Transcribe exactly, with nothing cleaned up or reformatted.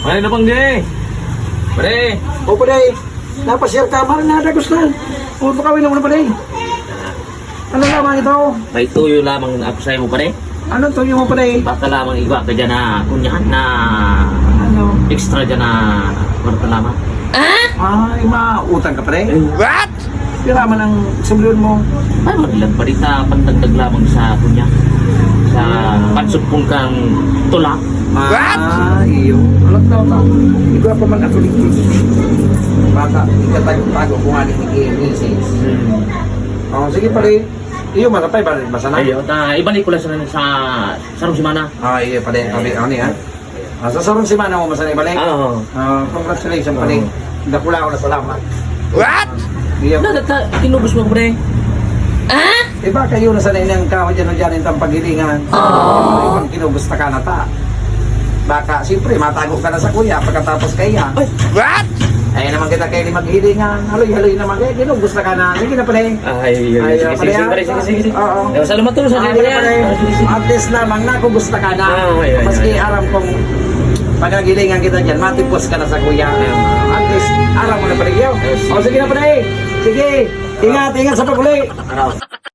Pare, napangge! Pare! O, pare, napasyal ka, mahal na dagos na. O, baka uwi na muna, pare. Ano lamang ito? May tuyo lamang ako sa'yo mo, pare. Anong tuyo mo, pare? Baka lamang igwa ka dyan na kunyahan na Ano? Extra dyan na kwarta lamang. Ay, mautang ka, pare? What? Pira man ang sublion mo? Ay, wag lang, pare, ta pandagdag lamang sa kunya. Sa pansupong kang tula. Ah, iyo. Alam na ba? Ikaw pa man ako dito. Bata, ikatago-tago ko nga ni misis. Hmm. Oh, sige, pare. Iyo, marapay, pare. Basta na. Ayo, ta, ibalik ko lang sa, sa sarong semana. Ah, iyo, pare. Sabi, ano yan? Ah, sa sarong semana mo, basta na ibalik. Ah, oo. Ah, congratulations, pare. Oo. Dakula ko na salamat. What? Iyo. Nagkaka-, kinubos mo, pre. Ah? Iba kayo na sanay ng kawa dyan o dyan yung tampaghilingan. Oh. Ibang kinubos na ka na ta. Baka, siyempre, matago ka na sa kuya pagkatapos kaya. Ay. What? Ay, naman kita kayo ni maghilingan. Haloy-haloy naman kayo. Kinubos na ka na. Sige na, pare. Ay, ay, ay, Ay, sige, sige, pare, sige, ah. pare, sige, sige. Oo. Ay, salamat tulo sa Ay, kanya, pare. pare. Ah, sige, sige. At least lamang na, kumusta ka na? Ah, ay, ay, Maski ay. aram kong pagkagilingan kita dyan, matipos ka na sa kuya. Ay. At least, aram mo na, pare, yun. Ay, sige. O, sige na, pare. Sige. Ingat, ingat sa pag-uli. Ah.